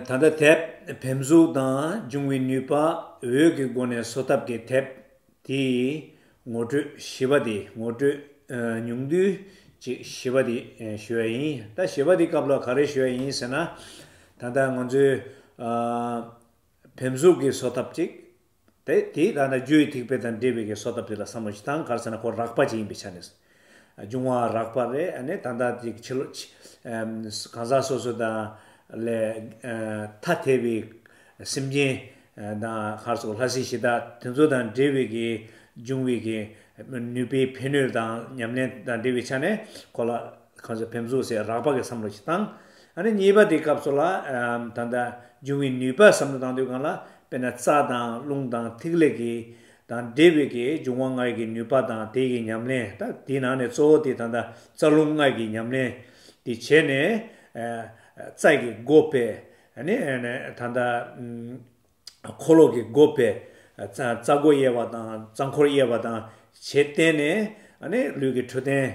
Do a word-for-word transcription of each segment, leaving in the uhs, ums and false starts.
ད་ལྟ་དེབ་བེམ་གཟུགས་དང་འབྱུང་བའི་ནུས་པ་འོད་ཀྱི་སྒོ་ནས་གསོ་ཐབས་ཀྱི་དེབ་དེའི་ངོ་སྤྲོད་བཞི་པ་དེ། ངོ་སྤྲོད་ཨ་ཉུང་བསྡུས་ཅིག་བཞི་པ་དེ་ཨ་ཞུ་བ་ཡིན། ད་བཞི་པ་དེའི་སྐབས་ལ་ག་རེ་ཞུ་བ་ཡིན་ཟེར་ན། ད་ལྟ་ང་ཚོས་ཨ་བེམ་གཟུགས་ཀྱི་གསོ་ཐབས་ཅིག་དེ་དེ་ད་ལྟ་རྒྱུ་ཡི་ཐིགས་པ་དང་འབྲེལ་བའི་གི་གསོ་ཐབས་དེ་ལ་བསམ་བློ་ཞིག་བཏང་། ག་རེ་ཟེར་ན་ཁོ་རགས་པ་ཅིག་ཡིན་པའི་ཆ་ནས། འབྱུང་བ་རགས་པ་རེད། ཨ་ནི་ད་ལྟ་ཅིག་ཕྱི་ལོ་ཕྱི་ཨམ་གང་ཟག་སོ་སོ་དང་ལས་ཨ་ཐ་དད་པའི་སེམས་ཅན་ཨ་དང་ག་རེ་ཟེར་ལྷ་སྲིན་གཞི་བདག་དེ་ཚོ་དང་འབྲེལ་བའི་གི་འབྱུང་བའི་གི་ནུས་པའི་ཕན་ནུས་དང་ཉམས་ལེན་དང་འབྲེལ་བའི་ཆ་ནས་ཁོ་ལ་གང་ཟག་བེམ་གཟུགས་ཟེར་རགས་པ་གི་བསམ་བློ་ཞིག་བཏང་། ཨ་ནི་གཉིས་པ་དེའི་སྐབས་སུ་ལ་ཨམ་ད་ལྟ་འབྱུང་བའི་ནུས་པ་བསམ་བློ་བཏང་དུས་སྒང་ལ་དཔེར་ན་རྩ་དང་རླུང་དང་ཐིག་ལེ་གི་དང་འབྲེལ་བའི་གི་འབྱུང་བ་ལྔ་ཡི་གི་ནུས་པ་དང་དེ་གི་ཉམས་ལེན། ད་དེའི་ནང་ནས་གཙོ་བོ་དེ་ད་ལྟ་རྩ་རླུང་ལྔ་གི་ཉམས་ལེན་དེ་བྱས་ནས་ཨ་རྩ་གི་སྒོ་ཕྱེ། ཨ་ནི་ཨ་ནི་ད་ལྟ་ཨམ་འཁོར་ལོ་གི་སྒོ་ཕྱེ། རྩ་རྩ་སྒོ་དབྱེ་བ་དང་རྩ་འཁོར་དབྱེ་བ་དང་བྱས་བརྟེན་ནས་ཨ་ནི་ལུས་ཀྱི་འཕྲོད་བསྟེན་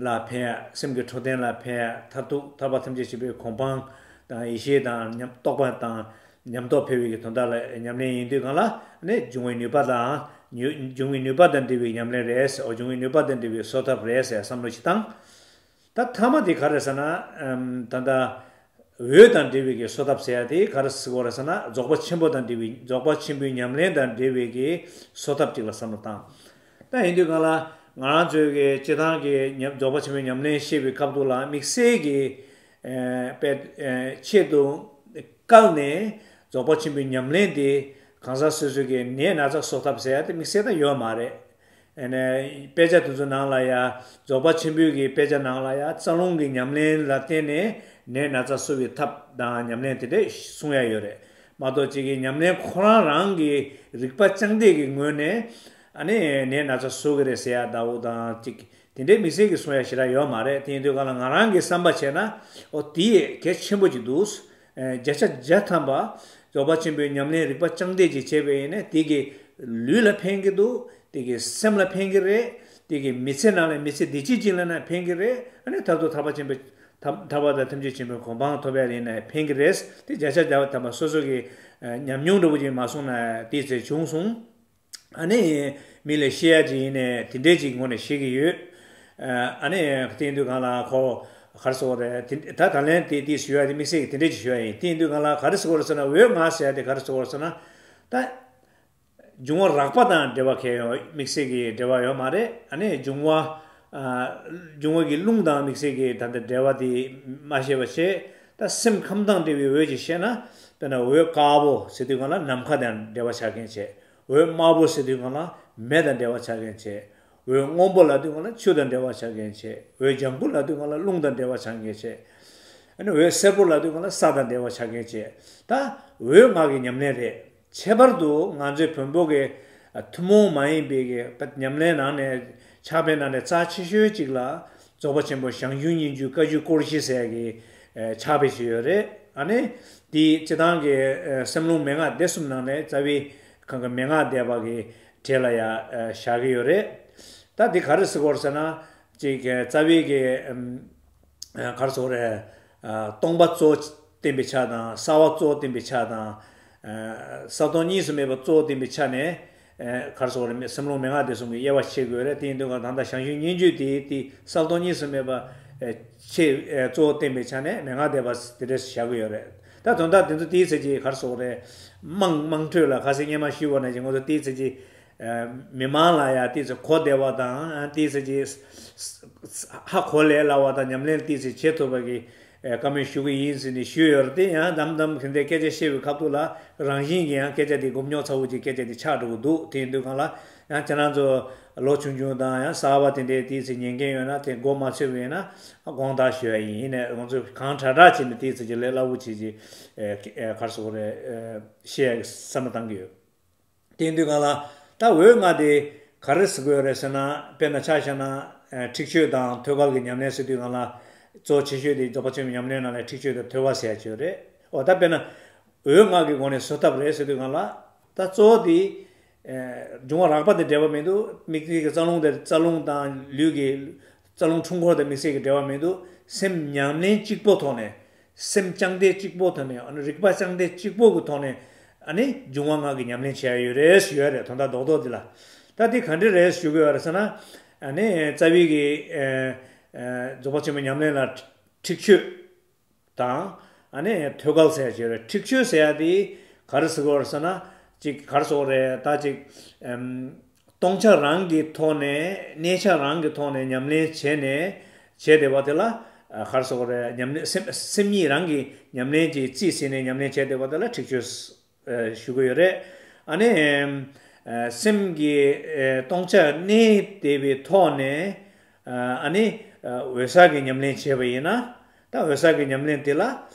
ལ་ཕན་ཡ། སེམས་ཀྱི་འཕྲོད་བསྟེན་ལ་ཕན་ཡ། མཐར་ཐུག་ཐར་པ་ཐམས་ཅད་མཁྱེན་པའི་གོ་འཕང་དང་ཡེ་ཤེས་དང་ཉམས་རྟོགས་པ་དང་ཉམས་རྟོགས་འཕེལ་བའི་གི་དོན་དག་ལ་ཉམས་ལེན་ཡིན་དུས་སྒང་ལ་ཨ་ནི་འབྱུང་བའི་ནུས་པ་དང་ཉུ་འབྱུང་བའི་ནུས་པ་དང་འབྲེལ་བའི་ཉམས་ལེན་རེད་ཟེར། འོ་འབྱུང་བའི་ནུས་པ་དང་འབྲེལ་བའི་གསོ་ཐབས་རེད་ཟེར་བསམ་བློ་ཞིག་བཏང་། ད་མཐའ་མ་དེ་ག་རེ་ཟེར་ན། ཨམ་ད་ལྟ་འོད་དང་འབྲེལ་བའི་གི་གསོ་ཐབས་ཟེར་ཡ་དེ་ག་རེ་ཟེར་དགོས་རེད་ཟེར་ན། རྫོགས་པ་ཆེན་པོ་དང་འབྲེལ་བའི་རྫོགས་པ་ཆེན་པོའི་ཉམས་ལེན་དང་འབྲེལ་བའི་གི་གསོ་ཐབས་ཅིག་ལ་བསམ་བློ་བཏང་། ད་ཡིན་དུས་སྒང་ལ་ང་རང་ཚོའི་གི་སྤྱི་བཏང་གི་ཉམས་རྫོགས་པ་ཆེན་པོའི་ཉམས་ལེན་བཤད་པའི་སྐབས་དུ་ལ་དམིགས་བསལ་གྱི་ཨེ་དཔེ་ཨེ་ཆེད་དུ་བཀལ་ནས་རྫོགས་པ་ཆེན་པོའི་ཉམས་ལེན་དེ་གང་ཟག་སོ་སོ་གི་ནད་ན་ཚ་གསོ་ཐབས་ཟེར་ཡ་དེ་དམིགས་བསལ་ད་ཡོད་མ་རེད། ཨ་ནི་དཔེ་ཆ་དེ་ཚོ་ནང་ལ་ཡ། རྫོགས་པ་ཆེན་པོའི་གི་དཔེ་ཆ་ནང་ལ་ཡ་རྩ་རླུང་གི་ཉམས་ལེན་ལ་བརྟེན་ནས་ནད་ན་ཚ་གསོ་བའི་ཐབས་དང་ཉམས་ལེན་དེ་འདྲས་གསུང་ཡ་ཡོད་རེད་མ་གཏོགས། གཅིག་གི་ཉམས་ལེན་ཁོ་རང་རང་གི་རིག་པ་བཅངས་ཏེ་གི་ངོས་ནས་ཨ་ནི་ནད་ན་ཚ་གསོ་གི་རེད་ཟེར་ཡ་ལྟ་བུ་དང་གཅིག་དེ་འདྲའི་དམིགས་བསལ་གྱི་གསུང་ཡ་ཞེ་དྲག་ཡོད་མ་རེད། དེ་ཡིན་དུས་སྒང་ལ་ང་རང་གི་བསམ་པ་བྱས་ན། ཨོ་དེ་གལ་ཆེན་པོ་ཅིག་འདུག་ཨ་བརྒྱ་ཆ་བརྒྱ་ཐམ་པ་རྫོགས་པ་ཆེན་པོའི་ཉམས་ལེན་རིག་པ་བཅངས་ཏེ་ཅིག་བྱས་པ་ཡིན་ན་དེ་གི་ལུས་ལ་ཕན་གྱི་འདུག་དེ་གི་སེམས་ལ་ཕན་གྱི་རེད། དེ་གི་མི་ཚེ་ནང་ལ་མི་ཚེ་བདེ་སྐྱིད་ཅིག་ལ་ན་ཕན་གྱི་རེད། ཨ་ནི་མཐར་ཐུག་ཐར་པ་ཆེན་པོའི་ཐར་ཐར་པ་དང་ཐམས་ཅད་མཁྱེན་པའི་གོ་འཕང་ཐོབ་ཡ་ཡིན་ན་ཕན་གྱི་རེད། དེ་བརྒྱ་ཆ་བརྒྱ་ཐམ་པ་སོ་སོ་གི་ཨ་ཉམས་མྱོང་འདྲ་བོ་ཅིག་མ་གསུངས་ན་དེ་ཚེ་བྱུང་སོང་། ཨ་ནི་མི་ལ་བཤད་ཡ་ཅིག་ཡིན་ནའི་དེ་འདྲས་ཅིག་ངོས་ནས་བཤད་ཀྱི་ཡོད། ཨ་ནི་དེ་ཡིན་དུས་སྒང་ལ་ཁོ་ག་རེ་ཟེར་དགོས་རེད། དེ་ད་ད་ལན་དེ་དེ་ཞུ་ཡ་དེ་དམིགས་བསལ་གྱི་དེ་འདྲས་ཅིག་ཞུ་ཡ་ཡིན། དེ་ཡིན་དུས་སྒང་ལ་ག་རེ་ཟེར་དགོས་རེད་ཟེར་ན། འོད་ལྔ་ཟེར་ཡ་དེ་ག་རེ་ཟེར་དགོས་རེད་ཟེར་ན། ད་འབྱུང་བ་རགས་པ་དང་འབྲེལ་བ་གང་ཡང་དམིགས་བསལ་གྱི་འབྲེལ་བ་ཡོད་མ་རེད། ཨ་ནི་འབྱུང་བ་ཨ་འབྱུང་བ་གི་རླུང་དང་དམིགས་བསལ་གྱི་ད་ལྟ་འབྲེལ་བ་དེ་མ་བཤད་པ་བྱས། ད་སེམས་ཁམས་དང་འབྲེལ་བའི་འོད་ཅིག་བཤད་ན། དཔེར་ན་འོད་དཀར་པོ་ཟེར་དུས་སྒང་ལ་ནམ་མཁའ་དང་འབྲེལ་བ་ཆགས་མཁན་བྱས། འོད་དམར་པོ་ཟེར་དུས་སྒང་ལ་མེ་དང་འབྲེལ་བ་ཆགས་མཁན་བྱས། འོད་སྔོན་པོ་ལབ་དུས་སྒང་ལ་ཆུ་དང་འབྲེལ་བ་ཆགས་མཁན་བྱས། འོད་ལྗང་གུ་ལབ་དུས་སྒང་ལ་རླུང་དང་འབྲེལ་བ་ཆགས་མཁན་བྱས། ཨ་ནི་འོད་སེར་པོ་ལབ་དུས་སྒང་ལ་ས་དང་འབྲེལ་བ་ཆགས་མཁན་བྱས། ད་འོད་ལྔ་གི་ཉམས་ལེན་རེད། ཁྱད་པར་དུ་ང་ཚོའི་བོན་པོ་གི་ཨ་ཐུན་མོང་མ་ཡིན་པའི་གི་ཉམས་ལེན་ནང་ནས་ཕྱག་དཔེ་ནང་ནས་རྩ་ཆེ་ཤོས་གཅིག་ལ་རྫོགས་པ་ཆེན་པོ་ཞང་ཞུང་སྙན་བརྒྱུད་བཀའ་བརྒྱུད་སྐོར་བཞི་ཟེར་ཡ་གི་ཨ་ཕྱག་དཔེ་ཞིག་ཡོད་རེད། ཨ་ནི་དེའི་སྤྱི་བཏང་གི་ཨ་སེམས་ལུང་མན་ངག་སྡེ་གསུམ་ནང་ནས་རྩ་བའི་གང་གི་མན་ངག་སྡེ་པ་གི་གྲས་ལ་ཡ་ཨ་བཞག་གི་ཡོད་རེད། ད་འདི་ག་རེ་ཟེར་དགོས་རེད་ཟེར་ན། ཅིག་རྩ་བའི་གི་ཨམ་ག་རེ་ཟེར་དགོས་རེད། ཨ་སྟོང་པ་གཙོ་བོ་བསྟན་པའི་ཆ་དང་། གསལ་བ་གཙོ་བོ་བསྟན་པའི་ཆ་དང་། ཨ་གསལ་སྟོང་གཉིས་སུ་མེད་པ་གཙོ་བོ་བསྟན་པའི་ཆ་ནས། ཨ་ག་རེ་ཟེར་དགོས་རེད། སེམས་ལུང་མན་ངག་སྡེ་གསུམ་གྱི་དབྱེ་བ་ཕྱེ་དགོས་རེད། དེ་ཡིན་དུས་ང་ད་ལྟ་ཞང་ཞུང་སྙན་བརྒྱུད་དེ་དེ་གསལ་སྟོང་གཉིས་སུ་མེད་པ་ཨ་ཆེས་ཨ་གཙོ་བོ་བསྟན་པའི་ཆ་ནས་མན་ངག་སྡེ་པ་དེ་འདྲས་བཞག་གི་ཡོད་རེད། ད་དོན་དག་དེ་ཚོ་དེའི་ཚེ་གི་ག་རེ་ཟེར་དགོས་རེད། དམངས་དམངས་ཁྲོད་ལ་ཁ་སང་སྔོན་མ་ཞུས་པ་ནང་བཞིན་ང་ཚོ་དེའི་ཚེ་གི་མི་མང་ལ་ཡང་ཏོག་ཙམ་གོ་བདེ་བ་དང་། ཏོག་ཙམ་ཅིག་ཧ་གོ་ལས་སླ་བ་དང་། ཉམས་ལེན་ཏོག་ཙམ་བྱེད་ཐུབ་པ་གི་ཨ་བཀའ་མོལ་ཞུ་གི་ཡིན་ཟེར་ནས་ཞུས་ཡོད་རེད། དེ་ཡང་དམ་དམ་གི་འདི་སྐད་ཆ་བཤད་པའི་སྐབས་དུ་ལ་རང་བཞིན་གྱིས་ཡང་སྐད་ཆ་དེ་སྒོ་རྙོག་ཚ་བོ་ཅིག་སྐད་ཆ་དེ་ཆགས་འགྲོ་གི་འདུག་དེ་ཡིན་དུས་སྒང་ལ་ཡང་ཁྱེད་རང་ཚོ་ལོ་ཆུང་ཆུང་དང་ཡང་གསར་པ་དེ་འདྲའི་ཏོག་ཙམ་ཉན་མཁན་ཡོད་ན་དེ་མགོ་མ་ཚོས་པ་ཡིན་ན་དགོངས་དག་ཞུ་ཡ་ཡིན། ཡིན་ནའི་ང་ཚོས་གང་དྲག་དྲག་བྱས་ནས་ཏོག་ཙམ་ཅིག་ལས་སླ་བོ་བྱེད་ཅིག་ཨ་ག་རེ་ཟེར་དགོས་རེད། ཨ་བཤད་ཡ་གི་བསམ་བློ་བཏང་གི་ཡོད། དེ་ཡིན་དུས་སྒང་ལ་ད་འོད་ལྔ་དེ་ག་རེ་ཟེར་དགོས་རེད་ཟེར་ན། དཔེར་ན་ཆ་བཞག་ན་ཨ་འཁྲིག་སྤྱོད་དང་ཐོད་རྒལ་གྱི་ཉམས་ལེན་ཟེར་དུས་སྒང་ལ་གཙོ་ཆེ་ཤོས་དེ་རྫོགས་པ་ཆེན་པོའི་ཉམས་ལེན་ནང་ལ་འཁྲིག་སྤྱོད་དང་ཐོད་རྒལ་ཟེར་ཡ་ཅིག་ཡོད་རེད། འོ་ད་དཔེར་ན་འོད་ལྔ་གི་སྒོ་ནས་གསོ་ཐབས་རེད་ཟེར་དུས་སྒང་ལ། ད་གཙོ་བོ་དེ་ཨ་འབྱུང་བ་རགས་པ་དེ་འབྲེལ་བ་མི་འདུག་དམིགས་བསལ་གྱི་རྩ་རླུང་དེ། རྩ་རླུང་དང་ལུས་ཀྱི་རྩ་རླུང་འཁྲུལ་འཁོར་དེ་དམིགས་བསལ་གྱི་འབྲེལ་བ་མི་འདུག་སེམས་ཉམས་ལེན་གཅིག་པོ་ཐོག་ནས། སེམས་ཅང་ཏེ་གཅིག་པོ་ཐོག་ནས། ཨ་ནི་རིག་པ་ཅང་ཏེ་གཅིག་པོ་གི་ཐོག་ནས། ཨ་ནི་འབྱུང་བ་ལྔ་གི་ཉམས་ལེན་བྱས་ཡོད་རེད་ཞུ་ཡ་རེད། དོན་དག་རྡོག་རྡོག་འདི་ལ། ད་འདི་ག་འདྲ་རེད་ཞུ་གི་ཡོད་རེད་ཟེར་ན། ཨ་ནི་རྩ་བའི་གི་ཨ་ཨ་རྫོགས་པ་ཆེན་པོའི་ཉམས་ལེན་ལ་འཁྲིག་སྤྱོད་དང་། ཨ་ནི་ཐོད་རྒལ་ཟེར་ཡ་ཅིག་ཡོད་རེད། འཁྲིག་སྤྱོད་ཟེར་ཡ་དེ་ག་རེ་ཟེར་གི་ཡོད་རེད་ཟེར་ན། ཅིག་ག་རེ་ཟེར་གི་ཡོད་རེད། ད་ཅིག་ཨམ། སྟོང་ཆ་རང་གི་ཐོག་ནས། གནས་ཆ་རང་གི་ཐོག་ནས་ཉམས་ལེན་བྱས་ནས། བྱས་བསྡད་པ་དེ་ལ་ཨ་ག་རེ་ཟེར་གི་ཡོད་རེད། ཉམས་ལེན། སེམས་སེམས་ཉིད་རང་གི་ཉམས་ལེན་གྱི་རྩིས་ཟིན་ནས་ཉམས་ལེན་བྱས་བསྡད་པ་དེ་ལ་འཁྲིག་སྤྱོད་ཨ་ཞུ་གི་ཡོད་རེད། ཨ་ནི་ཨ་སེམས་ཀྱི་ཨ་སྟོང་ཆ་གནས་བསྡད་པའི་ཐོག་ནས། ཨ་ཨ་ནི་ཨ་འོད་གསལ་གྱི་ཉམས་ལེན་བྱས་པ་ཡིན་ན། ད་འོད་གསལ་གྱི་ཉམས་ལེན་དེ་ལ་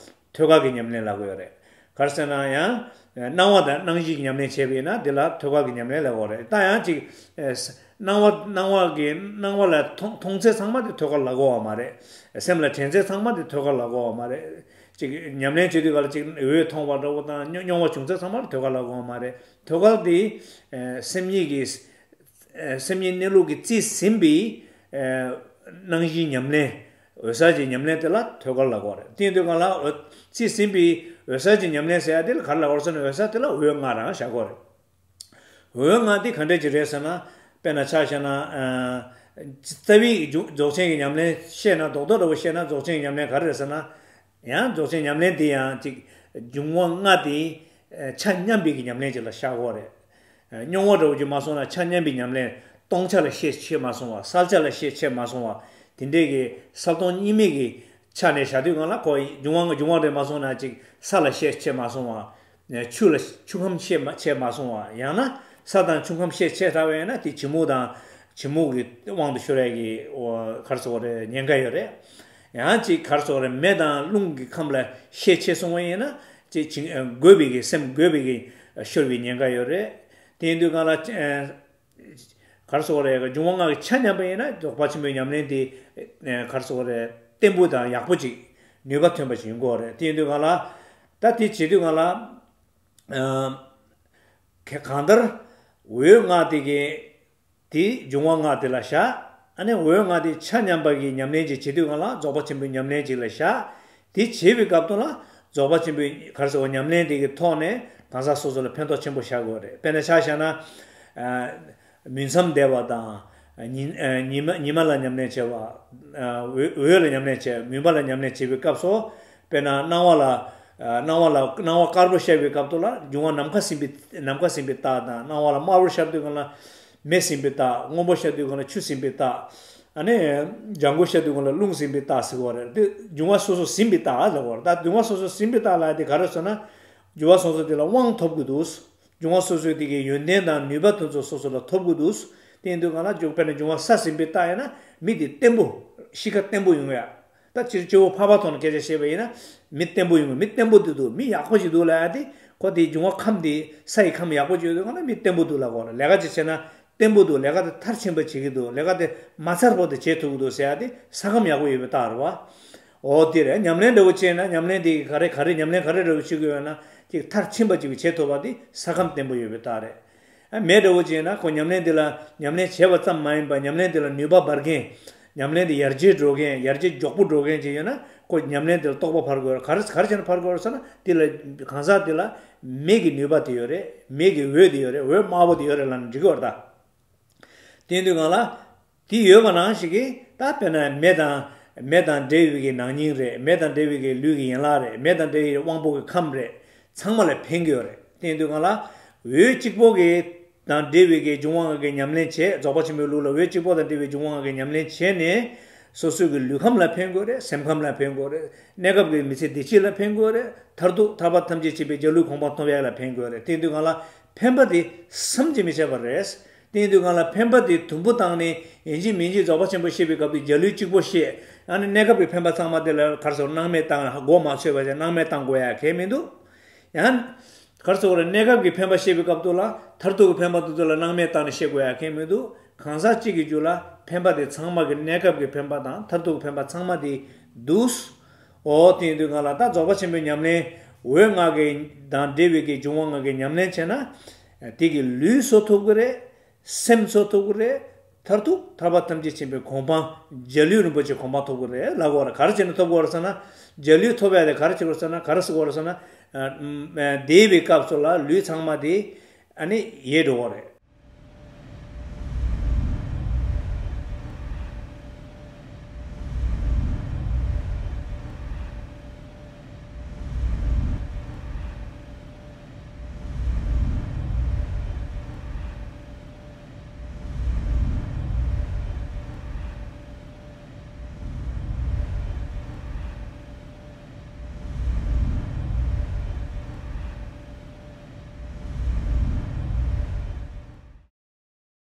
ཐོད་རྒལ་གྱི་ཉམས་ལེན་ལབ་ཀྱི་ཡོད་རེད། ག་རེ་ཟེར་ན་ཡང་། སྣང་བ་དང་སྣང་བཞི་གི་ཉམས་ལེན་བྱས་པ་ཡིན་ན། དེ་ལ་ཐོད་རྒལ་གྱི་ཉམས་ལེན་ལབ་ཀྱི་ཡོད་རེད། ད་ཡང་ཅིག་ཨ་སྣང་བ། སྣང་བ་གི། སྣང་བ་ལ་མཐོང་མཐོང་ཚད་ཚང་མ་དེ་ཐོད་རྒལ་ལབ་ཀྱི་ཡོད་མ་རེད། སེམས་ལ་དྲན་ཚད་ཚང་མ་དེ་ཐོད་རྒལ་ལབ་ཀྱི་ཡོད་མ་རེད། ཅིག་ཉམས་ལེན་བྱེད་དུས་ག་ལ་ཅིག་འོད་མཐོང་བ་འདྲ་བོ་དང་། མྱོ་མྱོང་བ་བྱུང་ཚད་ཚང་མ་ལ་ཐོད་རྒལ་ལབ་ཀྱི་ཡོད་མ་རེད། ཐོད་རྒལ་དེ་ཨ་སེམས་ཉིད་ཀྱི། ཨ་སེམས་ཉིད་གནས་ལུགས་ཀྱི་རྩིས་ཟིན་པའི་ཨ་སྣང་བཞིའི་ཉམས་ལེན། འོད་གསལ་གྱི་ཉམས་ལེན་དེ་ལ་ཐོད་རྒལ་ལབ་ཀྱི་ཡོད་རེད། དེ་ཡིན་དུས་གང་ལ་འོད། རྩིས་ཟིན་པའི་འོད་གསལ་གྱི་ཉམས་ལེན་ཟེར་ཡ་དེ་ལ་ག་རེ་ལབ་ཀྱི་ཡོད་རེད་ཟེར་ན། འོད་གསལ་དེ་ལ་འོད་ལྔ་རང་བཞག་གི་ཡོད་རེད། འོད་ལྔ་དེ་ག་འདྲ་ཅིག་རེད་ཟེར་ན། དཔེར་ན་ཆ་བཞག་ན། ཨ་རྩ་བའི་རྫོགས་ཆེན་གྱི་ཉམས་ལེན་བཤད་ན། རྡོག་རྡོག་འདྲ་བོ་བཤད་ན། རྫོགས་ཆེན་གྱི་ཉམས་ལེན་ག་རེ་རེད་ཟེར་ན། ཡང་རྫོགས་ཆེན་ཉམས་ལེན་དེ་ཡང་ཅིག་འབྱུང་བ་ལྔ་དེ་ཆ་མཉམ་པའི་གི་ཉམས་ལེན་ཅིག་ལ་བཞག་གི་ཡོད་རེད། མྱོང་བ་འདྲ་བོ་ཅིག་མ་སོང་ན་ཆ་མཉམ་པའི་ཉམས་ལེན། སྟོང་ཆ་ལ་ཤེས་བྱེད་མ་སོང་བ། གསལ་ཆ་ལ་ཤེས་བྱེད་མ་སོང་བ། དེ་འདྲའི་གི་གསལ་སྟོང་གཉིས་མེད་ཀྱི་ཆ་ནས་བཞག་དུས་གང་ལ་ཁོ་འབྱུང་བ། འབྱུང་བ་འདྲ་མ་སོང་ན་ཅིག་ས་ལ་ཤེས་བྱེད་མ་སོང་བ། ཆུ་ལ། ཆུ་ཁམས་ཤེས་མ། བྱེད་མ་སོང་བ། ཡང་ན་ས་དང་ཆུ་ཁམས་ཤེས་བྱེད་ཚར་བ་ཡིན་ན། དེ་བྱི་མུག་དང་། བྱི་མུག་གི་དབང་དུ་ཤོར་ཡ་གི་ག་རེ་ཟེར་དགོས་རེད། ཉེན་ཁ་ཡོད་རེད། ཡང་ཅིག་ག་རེ་ཟེར་དགོས་རེད། མེ་དང་རླུང་གི་ཁམས་ལ་ཤེས་བྱེད་སོང་བ་ཡིན་ན། ཅིག་བྱི། རྒོད་པའི་གི། སེམས་རྒོད་པའི་གི་ཤོར་བའི་ཉེན་ཁ་ཡོད་རེད། དེ་ཡིན་དུས་གང་ལ་ག་རེ་ཟེར་དགོས་རེད། འབྱུང་བ་ལྔ་གི་ཆ་མཉམ་པ་ཡིན་ན། རྫོགས་པ་ཆེན་པོའི་ཉམས་ལེན་དེ་ག་རེ་ཟེར་དགོས་རེད། བརྟན་པོ་དང་ཡག་པོ་ཅིག་ནུས་པ་ཐོན་པ་ཞིག་ཡོང་གི་ཡོད་རེད། དེ་ཡིན་དུས་གང་ལ། ད་དེ་བྱེད་དུས་གང་ལ། ཨ་གང་ལྟར་འོད་ལྔ་དེ་གི། དེ་འབྱུང་བ་ལྔ་དེ་ལ་བཞག་ཨ་ནི་འོད་ལྔ་དེ་ཆ་མཉམ་པ་གི་ཉམས་ལེན་ཅིག་བྱེད་དུས་གང་ལ། རྫོགས་པ་ཆེན་པོའི་ཉམས་ལེན་ཅིག་ལ་བཞག་དེ་བྱེད་པའི་སྐབས་དུ་ལ། རྫོགས་པ་ཆེན་པོའི་ག་རེ་ཟེར་དགོས། ཉམས་ལེན་དེ་གི་ཐོག་ནས་གང་ཟག་སོ་སོ་ལ་ཕན་ཐོགས་ཆེན་པོ་བཞག་གི་ཡོད་རེད། དཔེར་ན་ཆ་བཞག་ན། ཨ་མུན་མཚམས་འདས་པ་དང་། ཉི་ཨ་ཉི་མ། ཉི་མ་ལ་ཉམས་ལེན་བྱེད་པ། ཨ་འོད། འོད་ལ་ཉམས་ལེན་བྱེད། མུན་པ་ལ་ཉམས་ལེན་བྱེད་པའི་སྐབས་སུ། དཔེར་ན་སྣང་བ་ལ། ཨ་སྣང་བ་ལ། སྣང་བ་དཀར་པོ་ཤར་བའི་སྐབས་དུ་ལ། འབྱུང་བ་ནམ་མཁའ་ཟིན་པའི། ནམ་མཁའ་ཟིན་པའི་རྟགས་དང་། སྣང་བ་ལ་དམར་པོ་ཤར་དུས་གང་ལ་མེ་ཟིན་པའི་རྟགས། སྔོན་པོ་ཤར་དུས་གང་ལ་ཆུ་ཟིན་པའི་རྟགས། ཨ་ནི་ལྗང་གུ་ཤར་དུས་གང་ལ་རླུང་ཟིན་པའི་རྟགས་ཟེར་བ་རེད། དེ་འབྱུང་བ་སོ་སོ་ཟིན་པའི་རྟགས་ཟེར་བ་རེད། ད་འབྱུང་བ་སོ་སོ་ཟིན་པའི་རྟགས་ལ་དེ་ག་རེ་ཟེར་ན། འབྱུང་བ་སོ་སོ་དེ་ལ་དབང་ཐོབ་དགོས་འདུག་འབྱུང་བ་སོ་སོའི་དེ་གའི་ཡོན་ཏན་དང་ནུས་པ་དེ་ཚོ་སོ་སོ་ལ་ཐོབ་དགོས་འདུག་དེ་ཡིན་དུས་གང་ལ། འཇུག་དཔེར་ན་འབྱུང་བ་ས་ཟིན་པའི་རྟགས་ཡིན་ན། མི་དེ་བརྟན་པོ། གཤིས་ཀ་བརྟན་པོ་ཡོང་ཡ། ད་སྤྱིར་སྤྱི་བོ་འཕགས་པ་ཐོག་ནས་སྐད་ཆ་བཤད་པ་ཡིན་ན། མི་བརྟན་པོ་ཡོང་གི་མི་བརྟན་པོ་དེ་འདུག་མི་ཡག་པོ་ཞིག་འདུག་ལབ་ཡ་དེ། ཁོ་དེ་འབྱུང་བ་ཁམས་དེ། ས་ཡི་ཁམས་ཡག་པོ་ཞིག་ཡོད་དུས་གང་ལ་མི་བརྟན་པོ་འདུག་ལབ་དགོས་རེད། ལས་ཀ་ཅིག་བྱས་ན་བརྟན་པོ་འདུག་ལས་ཀ་དེ་མཐར་ཕྱིན་པ་བྱེད་ཀྱི་འདུག་ལས་ཀ་དེ་མ་ཚར་བར་དུ་བྱེད་ཐུབ་ཀྱི་འདུག་ཟེར་ཡ་དེ་ས་ཁམས་ཡག་པོ་ཡོད་པའི་རྟགས་རེད་བ། འོ་དེ་རེད། ཉམས་ལེན་འདྲ་བོ་བྱས་ན། ཉམས་ལེན་དེ་ག་རེ་ག་རེ། ཉམས་ལེན་ག་རེ་འདྲ་བོ་བྱེད་དགོས་ཡོད་ན། ཅིག་མཐར་ཕྱིན་པ་ཅིག་བྱེད་ཐུབ་པ་དེ་ས་ཁམས་བརྟན་པོ་ཡོད་པའི་རྟགས་རེད། ཨ་མེ་འདྲ་བོ་ཅིག་ཡིན་ན། ཁོ་ཉམས་ལེན་འདི་ལ། ཉམས་ལེན་བྱས་པ་ཙམ་མ་ཡིན་པར། ཉམས་ལེན་འདི་ལ་ནུས་པ་འབར་མཁན། ཉམས་ལེན་འདི་ཡར་རྒྱས་འགྲོ་མཁན། ཡར་རྒྱས་མགྱོགས་པོ་འགྲོ་མཁན་ཅིག་ཡོད་ན། ཁོ་ཉམས་ལེན་འདི་ལ་རྟོགས་པ་འཕར་དགོས་རེད། ག་རེ་ག་རེ་བྱས་ན་འཕར་དགོས་རེད་ཟེར་ན། འདི་ལ་གང་ཟག་འདི་ལ་མེ་གི་ནུས་པ་དེ་ཡོད་རེད། མེ་གི་འོད་དེ་ཡོད་རེད། འོད་དམར་པོ་དེ་ཡོད་རེད་ལབ་ན་འགྲིག་གི་ཡོད་རེད་ད། དེ་ཡིན་དུས་གང་ལ། དེ་ཡོད་པ་ནང་བཞིན་གྱི། ད་དཔེར་ན་མེ་དང་། མེ་དང་འབྲེལ་བའི་གི་ནང་སྙིང་རེད། མེ་དང་འབྲེལ་བའི་གི་ལུས་ཀྱི་ཡན་ལག་རེད། མེ་དང་འབྲེལ་བའི་དབང་པོ་གི་ཁམས་རེད། ཚང་མ་ལ་ཕན་གྱི་ཡོད་རེད། དེ་ཡིན་དུས་གང་ལ། འོད་གཅིག་པོ་གི་དང་འབྲེལ་བའི་གི་འབྱུང་བ་ལྔ་གི་ཉམས་ལེན་བྱས། རྫོགས་པ་ཆེན་པོའི་ལུགས་ལ་འོད་གཅིག་པོ་དང་འབྲེལ་བའི་འབྱུང་བ་ལྔ་གི་ཉམས་ལེན་བྱས་ནས། སོ་སོའི་གི་ལུས་ཁམས་ལ་ཕན་དགོས་རེད། སེམས་ཁམས་ལ་ཕན་དགོས་རེད། གནས་སྐབས་ཀྱི་མི་ཚེ་བདེ་སྐྱིད་ལ་ཕན་དགོས་རེད། མཐར་ཐུག་ཐར་པ་ཐམས་ཅད་མཁྱེན་པའི་འཇའ་ལུས་གོ་འཕང་ཐོབ་ཡག་ལ་ཕན་དགོས་རེད། དེ་ཡིན་དུས་གང་ལ། ཕན་པ་དེ་བསམ་གྱིས་མི་ཁྱབ་པ་རེད། དེ་ཡིན་དུས་གང་ལ། ཕན་པ་དེ་དུམ་བུ་བཏང་ནས། ཡིན་གཅིག་མིན་གཅིག་རྫོགས་པ་ཆེན་པོ་བཤད་པའི་སྐབས་དུ་འཇའ་ལུས་གཅིག་པོ་བཤད། ཨ་ནི་གནས་སྐབས་ཀྱི་ཕན་པ་ཚང་མ་དེ་ལ་ག་རེ་ཟེར། སྣང་མེད་བཏང་ནས་མགོ་མ་ཚོས་པ་བྱས། སྣང་མེད་བཏང་དགོས་ཡ་གང་ཡང་མི་འདུག་ཡང་ག་རེ་ཟེར་དགོས་རེད། གནས་སྐབས་ཀྱི་ཕན་པ་བཤད་པའི་སྐབས་དུ་ལ། མཐར་ཐུག་གི་ཕན་པ་དེ་ཚོ་ལ་སྣང་མེད་བཏང་ནས་བཤད་དགོས་ཡ་གང་ཡང་མི་འདུག་གང་ཟག་གཅིག་གི་རྒྱུད་ལ་ཕན་པ་དེ་ཚང་མ་གི། གནས་སྐབས་ཀྱི་ཕན་པ་དང་མཐར་ཐུག་གི་ཕན་པ་ཚང་མ་དེ་འདུག་འོ་དེ་ཡིན་དུས་གང་ལ། ད་རྫོགས་པ་ཆེན་པོའི་ཉམས་ལེན། འོད་ལྔ་གི་དང་འབྲེལ་བའི་གི་འབྱུང་བ་ལྔ་གི་ཉམས་ལེན་བྱས་ན། དེ་གི་ལུས་གསོ་ཐུབ་ཀྱི་རེད། སེམས་གསོ་ཐུབ་ཀྱི་རེད། མཐར་ཐུག་ཐར་པ་ཐམས་ཅད་མཁྱེན་པའི་གོ་འཕང་འཇའ་ལུས་རིན་པོ་ཆེ་གོ་འཕང་ཐོབ་དགོས་རེད་ལབ་དགོས་རེད། ག་རེ་བྱས་ནས་ཐོབ་དགོས་རེད་ཟེར་ན། འཇའ་ལུས་ཐོབ་ཡ་དེ་ག་རེ་བྱེད་དགོས་ཟེར་ན། ག་རེ་ཟེར་དགོས་རེད་ཟེར་ན། ཨ་ཨ་འདས་པའི་སྐབས་སུ་ལ་ལུས་ཚང་མ་དེ་ཨ་ནི་ཡལ་འགྲོ་གི་རེད།